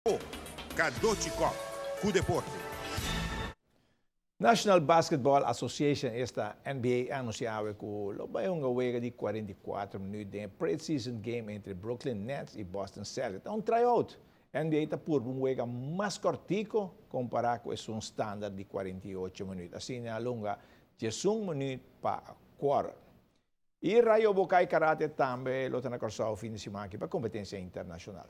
O, Cadochi Kock cu deporte. National Basketball Association, esta NBA, a anuncia awe cu lo bay hunga wega di 44 minuut den e pre-season game entre Brooklyn Nets y Boston Celtics. Ta un tryout. NBA ta purba un wega mas cortico compara cu esun standard di 48 minuut. Asina a lunga 11 minuut pa quarter. Y Rayo Bucay Karate tambe lo ta na Corsou fin di siman aki pa competencia internacional.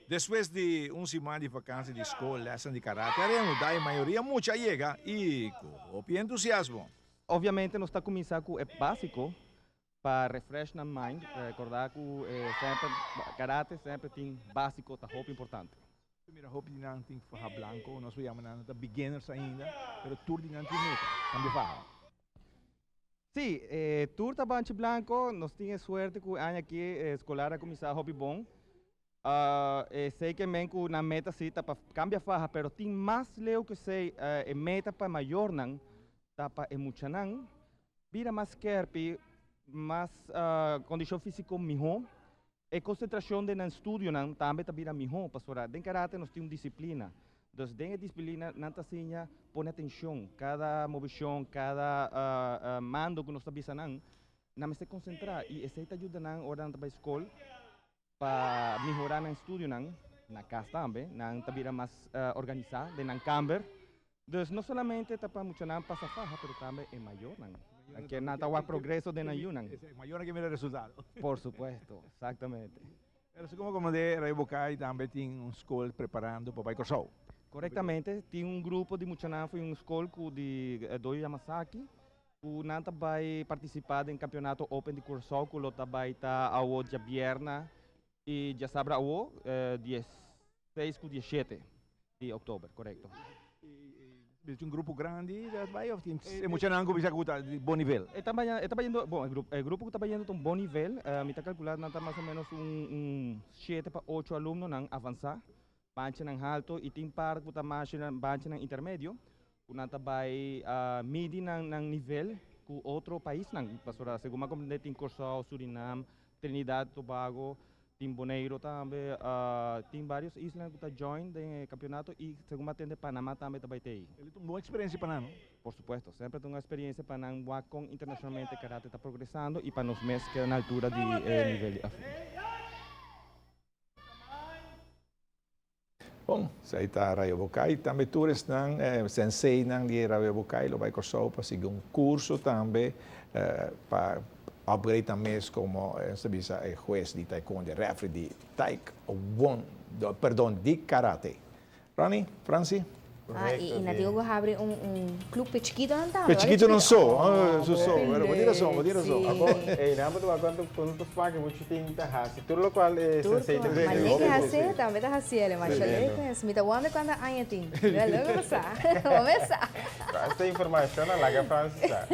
Despues di un siman di vakansi di skol, lèsnan di karate a reanudá i mayoria mucha a yega i ku hopi entusiasmo. Obviamente nos ta kuminsá ku e básiko pa refresh nan mind, rekordá ku semper karate semper tin básiko ta hopi importante. Mira hopi di nan tin faha blanco, nos por yama nan ta beginners ainda, pero tur di nan tin meta, cambia faha. Sí, e tur ta banchi blanco, nos tin e suerte cu e aña aki e escolar a cuminsa hopi bon. Esey ke men cu nan meta si ta pa cambia faha, pero tin mas leu cu esey, e meta pa mayornan ta pa e muchanan bira mas skerpi, mas condicion fisico miho. E konsentrashon den nan studionan tambe ta bira mihó pasobra den karate nos tin un disiplina. Dus den e displina nan ta siña pone atenshon, kada moveshon, kada mando ku nos ta bisa nan, nan mester konsentrá i esei ta yuda nan ora nan ta bai skol pa mihorá nan studionan, na kas tambe nan ta bira mas organisá den nan kamber. Dus no solamente ta pa muchanan pasa faha pero tambe e mayornan. Ke nan ta wak progreso den nan yunan. E mayornan ke mira resultado. Por supuesto, exactamente. Pero así como de Rayo Bocay tambe tin un skol preparando pa bai Kòrsou. Korektamente, tin un grupo di muchanan for un skol ku di Doyo Yamasaki ku nan ta bai partisipá den kampionato Open di Kòrsou ku lo ta bai ta awo djabièrna I djasabra awo, diesseis ku diesshete di oktober, korekto. I tin un grupo grandi ta bai of tin e muchanan ku bisa ku ta di bon nivel? E ta e ta bayendo, bon e grupo ku ta bayendo ta un bon nivel, mi ta kalkulá nan ta mas o ménos un un shete pa ocho alumnonan avansá, banchanan halto i tin par ku ta masha na banchanan intermedio ku nan ta bai midi nan nan nivel ku otro paisnan, pasobra segun mi a komprendé tin Kòrsou, Surinam, Trinidad, Tobago, tin Boneiru tambe, tin varios islanan ku ta join den e kampionato i segun mi a tende Panama tambe ta bai te ei. El ta un bon eksperensia pa nan, no? Por supuesto, semper ta un eksperensia pa nan wak kon internashonalmente karate ta progresando i pa nos mes keda na altura di e nivel di afó. Bon, esei ta Rayo Bokai. Tambe tur esnan senseinan di Rayo Bokai lo bai Kòrsou pa sigui un kurso tambe pa upgrade nan mes komo nos ta bisa e hues di taekwondo, e refri di taekwondo, perdon, di karate. Ronnie, Francie? Ah, y, y na digo habri un, un club pe chiquito nan tambe. Pe chiquito nan so, oh, su so, pero bo tin razon, bo tin razon. Ako, ey, nan bo cuanto cuanto smaak mucho tin ta hasi. Tur locual e sensei ta Ma ne ke hasi, tambe ta hasi ele, ma chale mes. Mi ta wonder cuanto aña tin. Lo loke bo sa. Bo mes sa. Esta informacion a laga Francis sa.